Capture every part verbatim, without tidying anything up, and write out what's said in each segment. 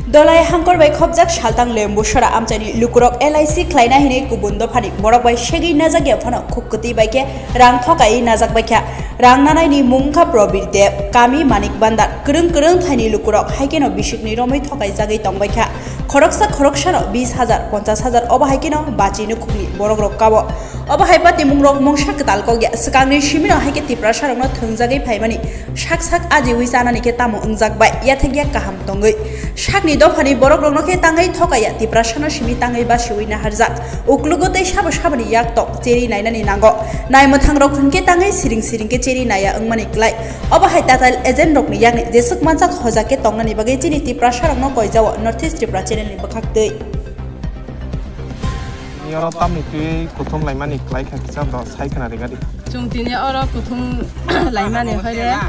Dolai hangkor bai khopjak saltang Lembusora amchaini lukurok L I C khlaina hinwi kubun dophani borok bai segwi najak ya phano khuk kwtwi bai khe rang thokai najak bai kha. Rang nanaini mung kha Probir Deb, kami Manik Bandar, kwrwng kwrwng thaini lukurok hai kheno bisikni romwi thokai jagwi tong bai kha. Khoroksa khoroksano bis hajar, ponchas hajar obo hai kheno bachi nukhungni borokrok kabo. Obo hai patimungrok mungsa kwtal kok ya, swkangni simino hai khe Tiprasarokno thwngjagwi phaimani sak sak ajiwi chanani khe tamo wngjak bai, yathek ya kaham tongwi. Sakni dophani borokrokno khe tangwi thokaiya, Tiprasano simi tangwi basiwi naharjak. Uklugo tei sabo saboni yak tok cheri nainani nango. Naimwthangrok hwn khe tangwi siring siring khe cheri naiya wngmani klai. Obo hai tatal agent rokni yakni jeswk manjak hojak khe tongnani bagwi chini Tiprasarokno koijao North East Tripura channel ni bwkhak twi. Yoro tamni twi kuthum laimani klai kha kisa do sai khna ri gadi. Chwng tini oro kuthum laimani hoire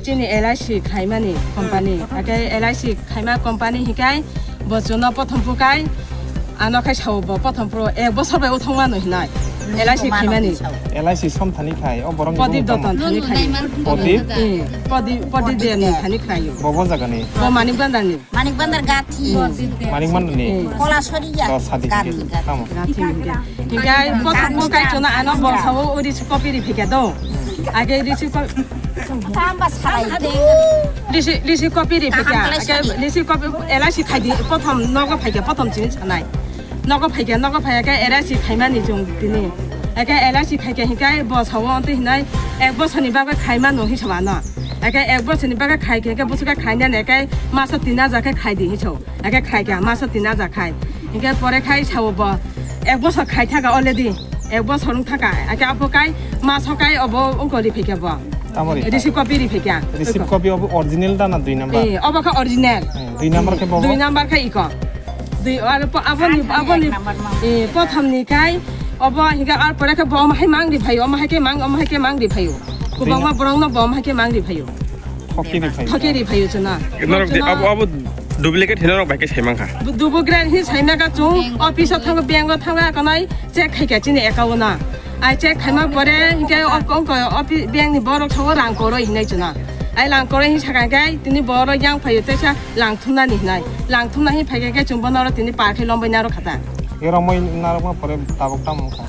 chini L I C khaimani company. Ake L I C khaima company hikai bo chwngno prothom pukai ano khai sao bo prothom pro ek bosor bai uthong mano hinai L I C khaimani. L I C som thani khai o borok Pradip Doton thani khai. Pradip? Eh, Pradip, Pradip Dem ni thani khai. Bobo jagani. Bo Manik Bandar ni. Manik Bandar Gathi. Hmm. Manik Bandar ni. Hmm. Kolasoriya. Oh, sadi Gathi, hingke. Gathi. Tamo. Gathi hingke. Hingke ai pothom bo kai chona ano bol sao o receipt copy ri phika do. Age receipt copy. Tamba salai de. Receipt, receipt copy ri phika. Kaham khlai sadi. Age receipt copy L I C khai di pothom nogo phaika pothom chini sanai. Nogo phaika nogo phaika L I C khaimani chwng tini. Age L I C khaika hingke bo sao onte hinai ek bosor ni bagwi khaimano hisaba no. Eke ek bosor ni bagwi khai khe, khe busuka khainani eke maso tin hajar khe khai di hinso. Eke khai khe maso tin hajar khai. Hingke pore khai sao bo ek bosor khai thaka already. Ek bosor wng thaka. Eke apo kai maso kai obo wngko ri phikya bo. Tamo ri khai? Receipt copy ri phikya. Receipt copy obo original da na dui number? Eh, obo khe original. Eh, dui number khe bobo? Dui number khe iko. Dui, ar po-, aboni, aboni, eh, pothom ni kai obo hingke ar pore khe bo omo hai mang ri phaio, omo hai khe mang, omo hai khe mang ri phaio. Kwbangma borokno bo omo hai khe mang ri phaio. Thoki ri phaio. Thoki ri phaio chwna. Norok di, chwna abo, abo duplicate hino norok bai khe sai mankha. Du-, duplicate hin sai maka chwng office o thango, bank o thango, akonai check khai kha chini account o na. Ai check khaima pore hingke o, o, o, office, bank ni borok thango rang koroi hinai chwna. Ai rang koroi hin saka khe tini borok yang phaio teisa lang thumnani hinai. Lang thumna hin phaikha khe chwng bono oro tini par khe lombai naro khata. Ero moi narwkma pore tabuk tamo wngkha?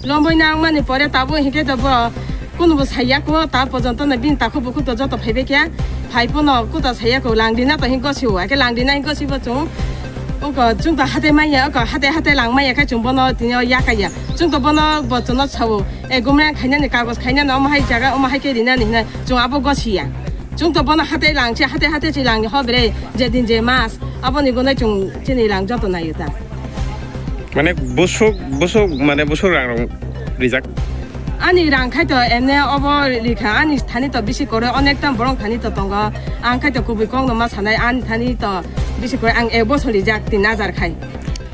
Lombai narwkmani pore tabuk hinkhe to bo kunubo saiya ko ta pojonto no bini takhuk bukhuk to joto phaibai khe. Phai pono kuta saiya ko lang dina to hin gosio. Akhe lang dina hin gosibo chwng. Oko chwng to hate maya, oko hate hate lang maya khe chwng bono tini o yakaya. Chwng to bono bochono sao. E gumrang khainani kagos khainani omo hai jaga omo hai khe rinani hinai chwng abo gosiya. Chwng to bono hatai lang se, hatai hatai se lang ni hobre, je din je mas, aboni gonai chwng chini lang joto naio ta. Mane busuk, busuk, mane busuk rang rong rijak. Ani rang khai to emne obo rikha, ani thani to bisi kore, onek tam borong thani to tongo. Ang khai to kubui kok no ma sanai, ani thani to bisi kore, ang ek bosor rijak tin hajar khai.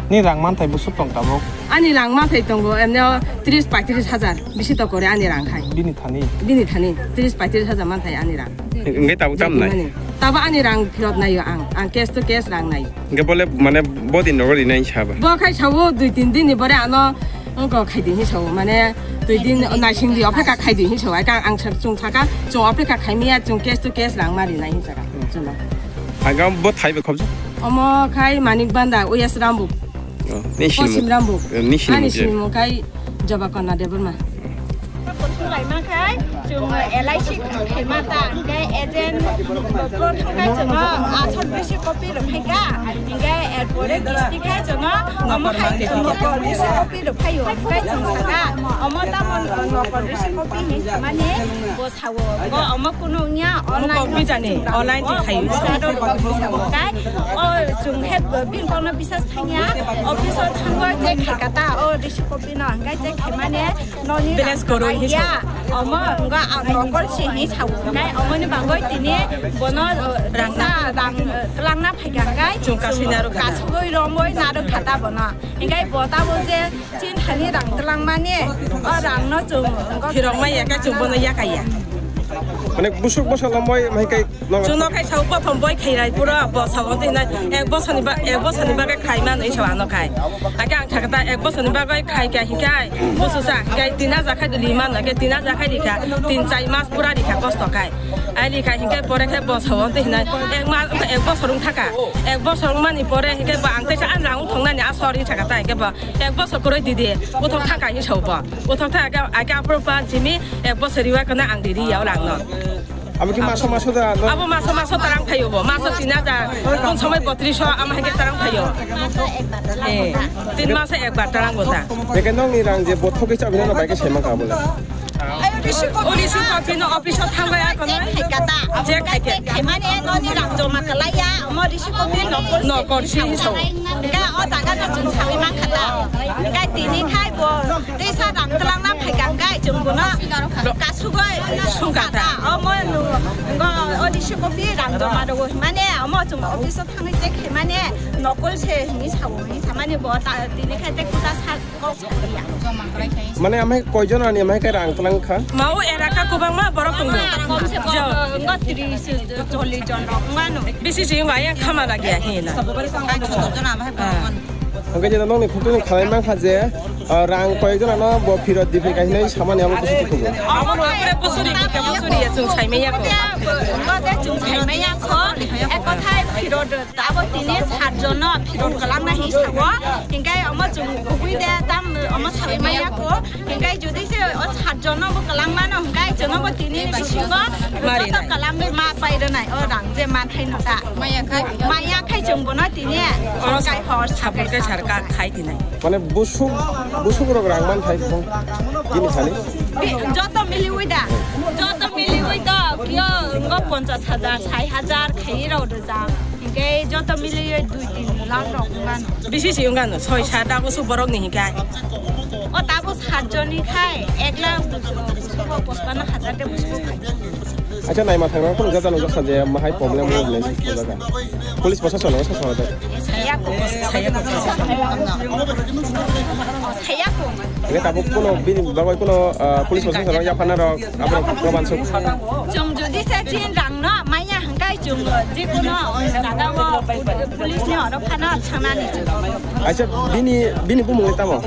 Ni rang manthai busuk tong tabuk? Ani rang manthai tongo emne tris paitris hajar bisi to kore ani rang khai. Bini thani? Bini thani tris paitris hajar manthai ani rang. Hingke tabuk tam nai? Mani, tabo ani rang phirot naio ang. Ang cash to cash rang nai. Hingke bole mane bo din rogo rinai saba? Bo khai sao dui tin din ni bore ano wngko khai di hin sao. Mane dui din naising di opeka khai di hin sao. Ai kang ang sak chung saka chung opeka khai miya chung cash to cash rang ma rinai hin saka. Hmm. Chwng. Agam bo thai be khobjo? Omo khai Manik Banda, West Rambuk. Oh, ni sinimo. Posim Rambuk. Eh, ni sinimo. Ani je. Sinimo khai Jobakona Debbarma. Kuthum laima khai, chwng L I C khai ma ta, hingke agent pro thangkai chwng asol bisi copy rok khai ka, hingke erpore kisti khai chwng omo hai nokol bisi copy rok khai o, hingke chwng saka, omo tamo nokol bisi copy hin samani bo sao, bo omo kunu wngya, omo online kok bijani, online ti khai o. Khai o, chwng he bin kono bisas thangya, office o thangwa je khai kata, o bisi copy no, hingke je khai mane, Noni balance rang koroi hi ya, sao. Omo wngkha ang nokol si hi sao. Hingkai omoni bagoi tini bono, uh, rang rang, uh, twlangna phaikha hingkai chwng kasui narwk kha ta. Kasugoi romoi narwk kha ta bono. Hingkai bo tabo je chin thani rang twlangmani, o rangno chwng wngkha phirok maya khe chwng bono yakaya. Mane busuk bosal lomoi mai kai no. Chuno khai sao, prothom boi khairai pura bosal o twi nai ek bosor ni ba, ek bosor ni bagwi khai man wi sao ano khai. Ake ang thaka ta ek bosor ni bagwi khai kya hikai busu sa hikai tin hajar khai di man ake tin hajar khai di kha tin chai mas pura di kha kosto khai. Ai di khai hikai pore khai bosal o twi nai ek ma ek bosor wng thaka. Ek bosor wng mani pore hikai ba ang tei sa ang rang thong nani a sori thaka ta hikai ba ek bosor kwrwi di di uthok thaka hi sao ba. Uthok thaka ake apro pa jimi ek bosor riwa kana ang di ri yao lang no. Abo ki maso maso da no? Abo maso maso tarang phayo bo. Maso tin hajar, kon somoi botris so, ama hake tarang phayo. Eh, tin maso ekbar tarang bo ta. Beke nong ni rang je bothok ke chabi no bai ke sema ka bole. O risi kopi no office o thangbai ako no. Je khai ke. Khaimani no ni rang joma kalaya, mo risi kopi no kor. No kor si so. Ka o jaga no chung sawi man khata. Ka tini khai bo. Teisa rang twlangna phaikha hwnkhe chwng bono kasugoi sungkha ta. Omo nw-, ngo-, o risi kopi rang joma rwo hwnmani, omo chwng office o thangwi check khaimani, nokol se hwnwi sao, hwnwi samani bo ta, tini khai tei kwtal sa kok salia. Mane amai koijon ani amai khe rang twlang kha? Ma o elaka kwbangma borok tongo. Komse kom ngo tris chollish jon rok wngmano. Bisi si wngya khama lagya hina. Hwnkhe jeno nokni khukchukni khalai mankha je, ah, rang koyekjona no bo phirot di phai kahinai samani abo kusu tukugo. Abo no apre busuri, busuri ya chwng saimaya ko. Abo de chwng saimaya ko. Ek kothai phirot abo tini sat jon no phirot kwlangna hi sabo. Hinkhe omo chwng kubui de tam omo saimaya ko. Hinkhe jodi se o sat jono bo kwlangmano hinkhe jono bo tini ni bisingo joto kwlangwi ma pai rwnai o rang je man khai no ta. Maya khai. Maya khai chwng bono tini o kai hor sakai sarka khai dinai. Mane busuk, busuk rok rang man khai bong. Bini khani. Joto miliwi da. Joto miliwi da kyo ngo ponchas hajar, sai hajar khai rok rwjak. Hinkhe joto miliwi dui tin lakh rok wngmano. Bisi si wngano, soi sat abo su borok ni hinkhe. O tabuk sat joni khai ek lakh buso, buso pachpanno hajar de buso khai. Acha, naima thangra khum jaga nang jasa je mahai problem rok le jaga. Police proshashan no sa sa da. Saya ko, saya ko, saya ko. Saya ko. Ini tabuk kuno bini bagoi kuno, ah, police proshashan no yapana rok. Abo proman sok. Chwng jodi se chin rang no maya hwnkhe chwng jikuno jaga o police ni oro phano thangnani chwng. Acha bini, bini bumung le tamo?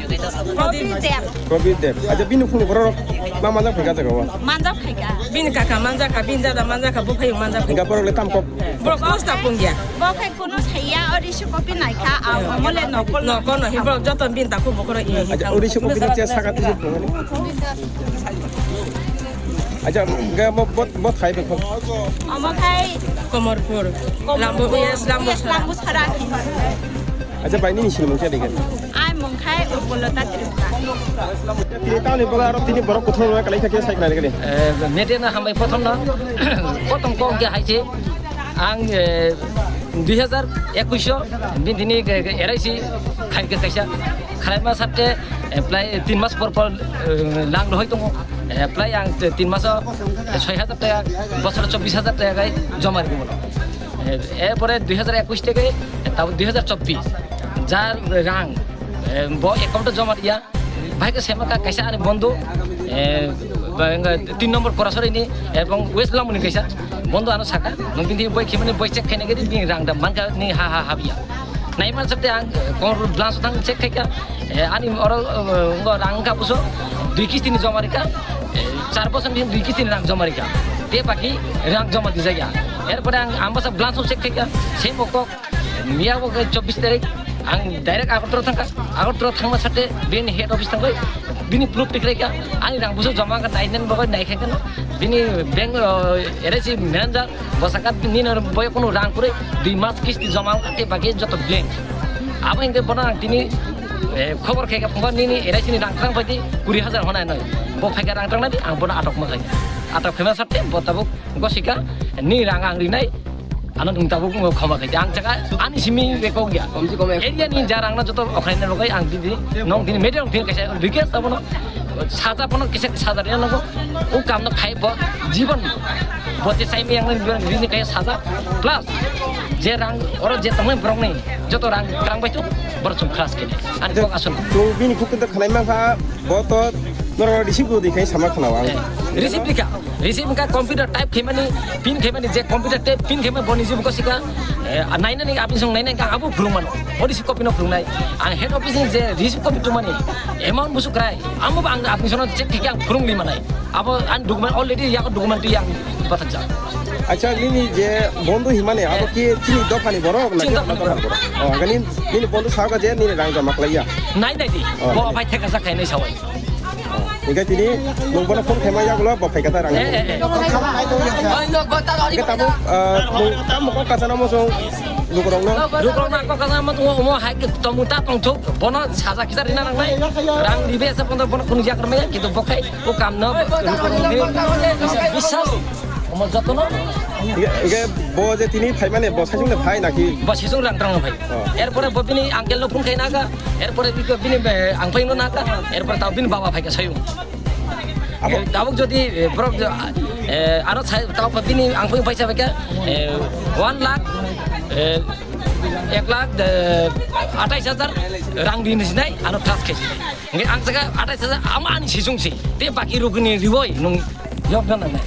Probit Deb. Probit Deb. Acha bini phungni borok ma manjak phaika jaga o? Manjak phaika. Bini kaka manjak kha, bini dada manjak kha, buphayung manjak kha. Hingka borok le tam kok? Borok kosta pungya. Bo khe kuno saya o risi kopi naikha, a, omo le nokol. Nokol no, himbo joto bin taku bokoro i. Acha, o risi kopi ni che saka tisi phungani. Acha, ga mo bot, bot khai bekho. Omo khai Komorpur. Komorpur. Lambo, yes, Lambo Yes, Sara. Lambo Sara. Acha, bai nini sini mungkha dikhe. Ai mungkhai Upolota Tripura. Tini tani boga aro tini borok kuthum kalai kha khe sai khnari kani. Eh, media na hambai prothom no. Prothom kok ge hai che. Ang, eh, dui hajar ekush o bini thini, eh, L I C khai khe kaisa. Khalaima satte, eh, plai tin mas por por, eh, lang rohoi tongo. Eh, plai ang te tin maso, eh, soi hajar taka, bosor chobbish hajar taka gai joma rikhe bono. Eh, er pore dui hajar ekush theke, eh, tabo dui hajar chobbish. Jar rang, eh, bo account o joma riya. Bahai khe sema kha kaisa ani bondhu, eh, ba, wngkha tin number Korasori ni ebong West Lamoni kaisa bondhu ano saka, nwng bini boi khimani boi check khaina gedi bini rang da mankha ni ha ha habya. Nai man sakte ang, eh, kor blanch thang check khaikha, eh, ani oro, eh, ngo rang kha buso dui kisti ni joma rikha, eh, char bosor ni dui kisti ni rang joma rikha, te baki rang joma dijaya. Er pore ang ambasa blanch check khaikha, same okok Miya bo khe chobbish tarik ang direct Agartala thangkha. Agartala thangma sate bini head office thangwi bini proof tikhlaikha. Ani rang buso joma kha nai nang bagwi nai kha khe no. Bini bank, uh, L I C manager bo sakha nini boyo kunu rang kwrwi dui mas kisti joma wngkha tei bagwi joto blank. Abo hinkhe bono ang tini, eh, khobor khaikha phungo nini L I C ni rang twlang phaidi kuri hajar honai noi. Bo phaikha rang twlang nadi ang bono atok ma khai. Atok khaima sate bo tabuk gosika ni rang ang rinai. Ano nwng tabuk wngkha khoma khe. Ang chakha ani simi rekok ya. Komsi kom ek. Area ni jarang no joto okhai na rogai ang didi. Nong dini media nong dini kaisa request abono. Saja bono kisa saja ya nogo. O kam no khai bo jibon. Bote sai mi yang nang bini kaisa saja. Plus je rang oro je tongmai borok ni joto rang krang bai tu borok chung khas kini. Ani kok asun. Tu bini khuk ta khalai ma kha bo to Norok receive rw di khai sama khna ang. Eh, receive rikha, receive wngkha computer type khaimani, pin khaimani, je computer type pin khaimani boni jibo kosika, eh, nainani apni song nainai ang abo phulung mano. Boni si copy no phulungnai. Ang head office ni je receive copy tongmani, amount busu krai, amo ang apni song check khaikhe ang phulung li manai. Abo ang document already yago document yang bathakjak. Acha nini je bondhu himani abo ki chini dophani borok na? Chini dophani borok. Oh, nini, nini bondhu saoka je nini rang joma khlaiya. Nai nai di. Oh, bo nai. Bai theka sa khainai sawai. Hingke tini nung bono phone khaima yagulo bo phaikha ta rang. Eh, eh, eh. Hingke tabuk, ah, nung tamo kok kachana mosong lukurokno. Lukurokno kok kachana mo tongo, omo hai ke tongmung ta tongthok, bono saja kisa rina nangnai. Rang ribe asa bono, bono kunu yakar maya, kintu bo khai o kamno lukurokni biswas, omo jotono. Hingke, hingke bo je tini phaimani bo saisung de phai naki? Bo saisung rang rang phai. Oh. Erpore bo bini uncle no phone khaina ka. Erpore bini, bini, eh, ang phai no naka, erpore tao bini baba phai ka sayung. Abo- Eh, tabuk jodi, eh, borok jo, eh, aro sai, tao bini ang phai paisa bai ka, eh, one lakh, eh, ek lakh, eh, atais hajar rang rini sinai, ano trust khe sinai. Nge ang saka atais hajar ama ani sisung si, te baki rukuni riwoi nung yok dan nai.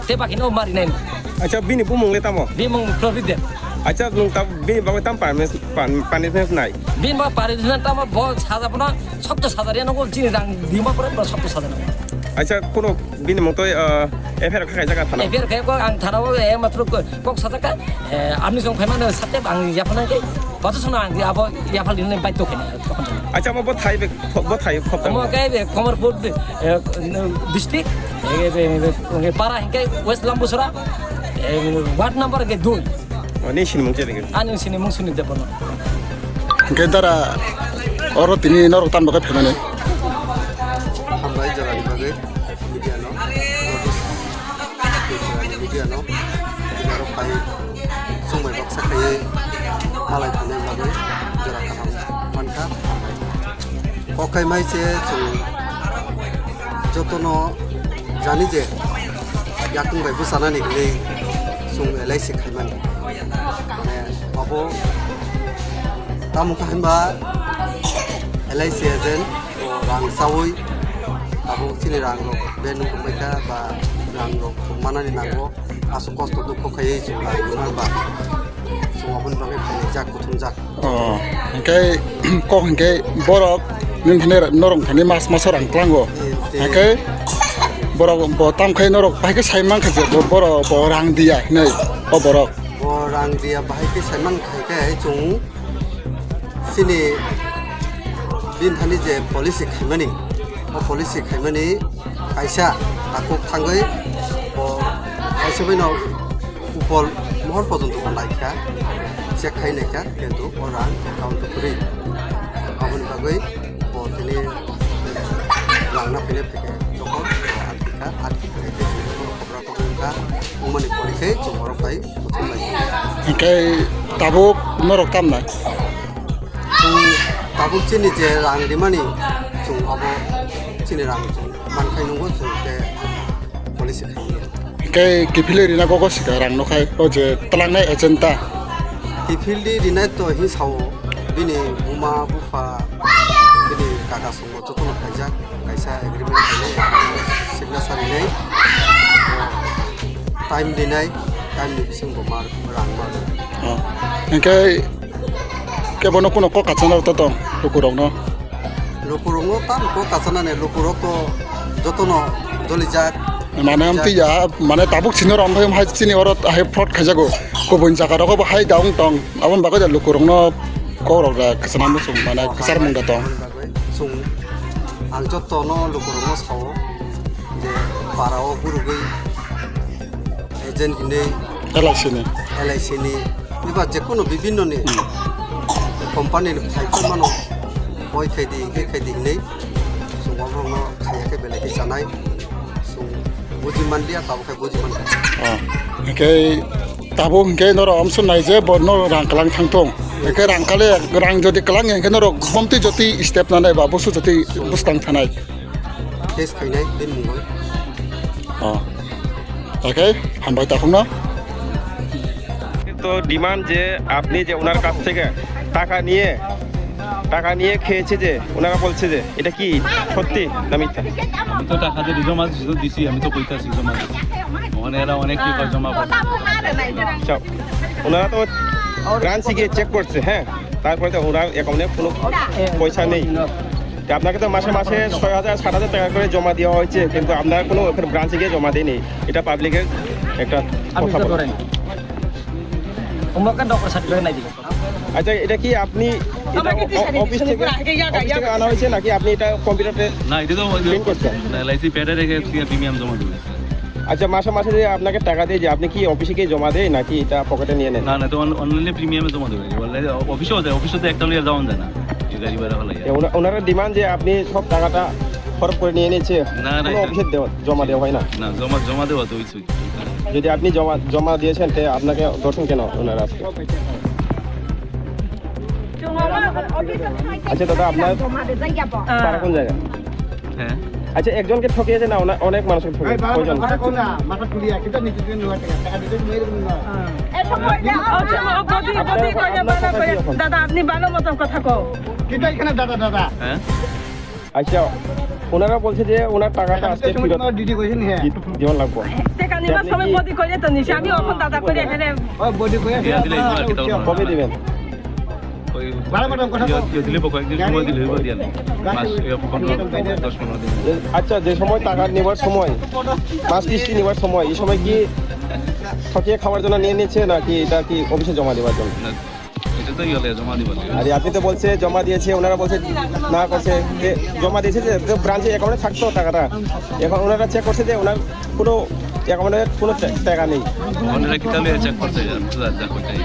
Te baki no mari nai. Acha bini bumung le tamo? Bini bumung Probit Deb. Acha nung ta bini bagwi tam panis- Pan-, punishment nai. Bini ba punishment tamo bo saja bono sotto saja riya nogo chini rang dima pore bo sotto saja nogo. Acha kuno bini mungtoi, ah, F I R kha khaijak thana. F I R khe ko ang thana o e matro ko kok saja ka, eh, amni song phaima no sate ang yapha nang ke. Bato sono ang abo yapha lini bai to khene tokon. Acha mo bo thai be, bo thai khop. Mo ke be Komorpur, eh, district, eh, be, be, be, para hingke West Lambusora, eh, ward number ke dui. Ani sini mung chede. Ani sini mung sini de bono. Hingke dara oro tini norok tam bagwi phaimani. Hambai jorani bagwi media no. Media no. Tini oro phai chwngbai baksa khaiwi malai thangna bagwi jora kaham mankha. Kok khai mai se chwng jotono jani je yakung bai bwsanani hinwi chwng L I C khaimani. Mane abo tamo kha hinba L I C agent rang chawi abo chini rang rok be nung rok bai kha ba rang rok manani nango. Aswk kosto dukho khaiwi chwng lai rwma ba chwng aboni bagwi phaijak, kuthumjak. Oh, hingke kok hingke borok nini thani norok thani mas maso rang tlango. Tei, tei. Hingke borok bo tam khai norok bahai khe sai mankha je bo, borok bo rang diya hinwi o borok. Bo rang diya bahai khe sai mankha hingke chwng chini bini thani je policy khaimani, o policy khaimani kaisa takhuk thangwi bo kaisa bino upor mohor pojonto bo naikha, check khai naikha, kintu o rang account o kwrwi. Aboni bagwi bo tini rang na philip theke tokon atkikha, atkikha khe khobra khobra wngkha, wngmani pore khe chwng oro phai. Hingke tabuk norok tamnai? Chwng tabuk chini je rang rimani, chwng abo chini rang chwng mankhai nungo, chwng te policy khai ya. Hingke kiphilwi rina gogo sika rang no khai, o je twlangnai agent ta? Kiphilwi rinai to hin sao, bini buma bupha, bini kaka song. Jotono khaijak, kaisa agreement khainai, signature rinai, time rinai, time ni bisingo mar, rang mar. Oh. Hingke kebono kuno kok kachana rok to tong, lukurokno? Lukurokno tam kok kachanani, lukurok to jotono jolijak. Mane amtwi ya, mane tabuk sino rong hai chini oro hai fraud khaijago, kubun jaga rogo bo hai daung tong, aboni bagwi da lukurokno kok rok da kachana muchung, mane kwchar mung da tong. Chwng ang jotono lukurokno sao je para o gurugwi agent hinwi L I C ni. L I C ni eba jekono bibinno ni company ni phai phai mano boi khaidi hingke khaidi hinwi chwng oborokno khaiya khe belai khe chanai chwng buji manliya tabuk khe buji mankha. Oh, hingke tabuk hingke norok amsuk nai je bo norok rang kalang thang tong. Hingke rang kale, rang jodi kalang hingke norok bomtwi joti step nanai ba busu joti bwskang thanai. Case khainai bini mungwi. Oh. Okay, hambai takhukno. তো ডিমান্ড যে আপনি যে ওনার কাছ থেকে টাকা নিয়ে টাকা নিয়ে খেয়েছে যে, ওনারা বলছে যে, এটা কি সত্যি না মিথ্যা? আমি তো টাকা দিয়ে জমা দিছি, তো দিছি, আমি তো কইতাছি জমা দিছি। ওখানে এরা অনেক কি করে জমা করছে। আচ্ছা, ওনারা তো ব্রাঞ্চে গিয়ে চেক করছে, হ্যাঁ, তারপরে তো ওনার অ্যাকাউন্টে কোনো পয়সা নেই। তো আপনাকে তো মাসে মাসে ছয় হাজার, সাত হাজার টাকা করে জমা দেওয়া হয়েছে, কিন্তু আপনারা কোনো ওখানে ব্রাঞ্চে গিয়ে জমা দেয়নি। এটা পাবলিকের একটা আমি কথা তো বলা। ধরেন। তোমাকে ডক্টর সার্টিফিকেট নাই দিল। আচ্ছা, এটা কি আপনি, এটা আমার কি অ-, অফিস থেকে, আগে ইয়াটা, অফিস থেকে ইয়াটা। আনা হয়েছে নাকি আপনি এটা কম্পিউটারে না, এটা তো ওই প্রিন্ট করছেন? না, এলআইসি প্যাডে রেখে এফসিআর প্রিমিয়াম জমা দিয়েছে। আচ্ছা, মাসে মাসে যে আপনাকে টাকা দেয়, যে আপনি কি অফিসে গিয়ে জমা দেয় নাকি এটা পকেটে নিয়ে নেন? না, না, তো অন-, অনলাইনে প্রিমিয়ামে জমা দেবে। অনলাইনে অফিসেও যায়, অফিসে তো একটা লইয়া যাওয়া যায় না, এই গাড়ি ভাড়া হলাই। এ, ওনা-, ওনারা ডিমান্ড যে আপনি সব টাকাটা খরচ করে নিয়ে নিয়েছে, না, না, কোনো এটা অফিসে দেওয়া, জমা দেওয়া হয় না? না, জমা, জমা দেওয়া তো হইছে। যদি আপনি জমা, জমা দিয়েছেন, তে আপনাকে ধরছেন কেন ওনারা আজকে? আচ্ছা দাদা, আপনার পাড়া কোন জায়গা? হ্যাঁ। আচ্ছা, একজনকে ঠকিয়েছে না, ওনা-, অনেক মানুষকে ঠকিয়েছে? কয়জন? আচ্ছা, ও বদি, বদি, কয়জন আপনার বানা কথা কি করে? এখন? দাদা, আপনি ভালো মতন কথা কও। কিতা এখানে দাদা, দাদা? হ্যাঁ? আচ্ছা, ওনারা বলছে যে ওনার টাকাটা আজকে ফেরত দি-, দেওয়া লাগবো। টেকা নিবার সময় বদি করে তো নিছে, আমি এখন দাদা করে এখানে। ও, বদি করে। দিয়া দিলে এই আর কি তখন কবে দিবেন? ওই বারো বার কথা ইয়ে, ইয়ে দিলে কয়েকদিন সময় দিলে হইব দিয়া নেই। মাস, ইয়ে, পনেরো, দশ পনেরো দিন। আচ্ছা, যে সময় টাকা নেবার সময়, মাস কিস্তি নেবার সময়, এই সময় কি ঠকিয়ে খাওয়ার জন্য নিয়ে নিচ্ছে নাকি এটা কি অফিসে জমা দেওয়ার জন্য? না, এটা তো ইয়ে জমা দিবা লাগে। আরে, আপনি তো বলছে জমা দিয়েছে, ওনারা বলছে না করছে, যে জমা দিয়েছে যে তো ব্রাঞ্চে অ্যাকাউন্টে থাকতো টাকাটা, এখন ওনারা চেক করছে যে ওনার কোনো অ্যাকাউন্টে কোনো টে-, টাকা নেই। ওনারা কিতা লইয়া চেক করছে? আমি তো আর যা কইতাই।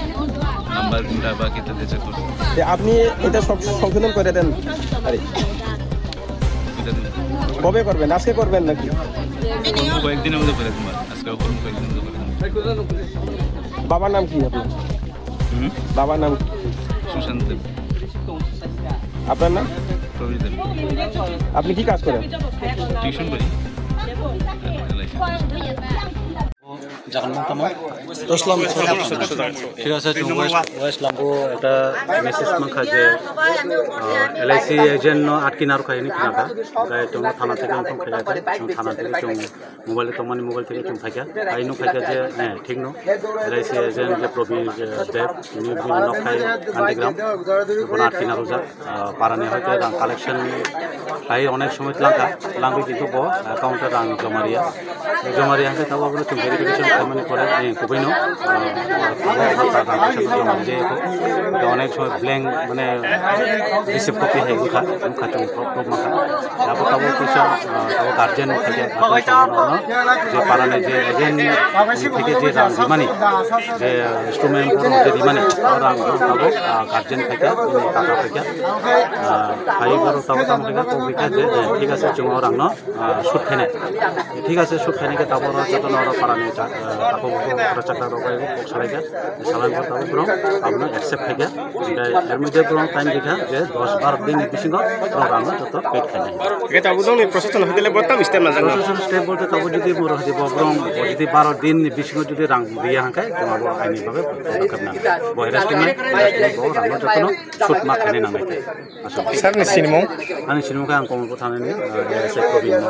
নাম্বার কোনটা বা কিতা দিয়ে চেক করছে? যে আপনি এটা সব সংশোধন করে দেন। আরে, এটা দিন। কবে করবেন? আজকে করবেন নাকি? করবো কয়েকদিনের মধ্যে করে তোমার। আজকে করবো কয়েকদিনের মধ্যে করে তোমার। বাবার নাম কি আপনার? হুম? বাবার নাম কি? সুশান্ত দেব। আপনার নাম? প্রবীর দেব। আপনি কি কাজ করেন? টিউশন করি। LIC. Jagan Bangtama. Islam. Thik ase, chwng West, West Lambu ekta message mankha je, ah, L I C agent no atki narwkha hwnwi khnakha. Hwnkhe chwng thana theke wngthong khaikha, chwng thana theke chwng mobile tongmani mobile theke chwng phaikha. Hai nuk khaikha je, eh, thik no. L I C agent je Probir, eh, Deb, bini, bini nok hai Nandigram. Bono atki narwkjak. Ah, parani hoite rang collection khlai onek somoi tlangkha, tlangwi kintu bo, ah, account o rang joma riya. Joma riya hwnkhe tabuk abono chwng verification khlaimani pore, eh, kubuino, ah, rang collection joma rijak. Onek somoi blank, mane, receipt copy hai wngkha, wngkha chwng proof, proof mankha. Abo tabuk kisa, ah, tabuk guardian theke, je parani je agent theke je rang rimani, je instrument borok je rimani, o rang tabuk, ah, guardian phaikha, bini kaka phaikha, ah, phai borok tabuk tamo khaikha, kok phaikha je, eh, thik ase, chwng o rang no, ah, shoot khainai. Thik ase, shoot khainai khe tabuk oro jotono oro parani cha-, ah, takhuk bukhuk oro chakra rok bai kok salaikha, salai borok tabuk borok abono accept khaikha. Hwnkhe er moddhe borok time rikha je dos baro din ni bisingo borok rang no joto paid khainai. Hwnkhe tabuk nokni prosecution hoite le bo tam step najak no? Prosecution step bolte tabuk jodi borok hadi bo borok jodi baro din ni bisingo jodi rang riya hwnkhe, chwng abo aini bagwi podokkhep nang. Bo arrest wngnai, arrest wngnai, bo rang no jotono shoot ma khainai nangnai khe. Aswk. Sir ni sinimung? Ani sinimung khe ang Kamalpur thana ni, ah, A S I Probin no.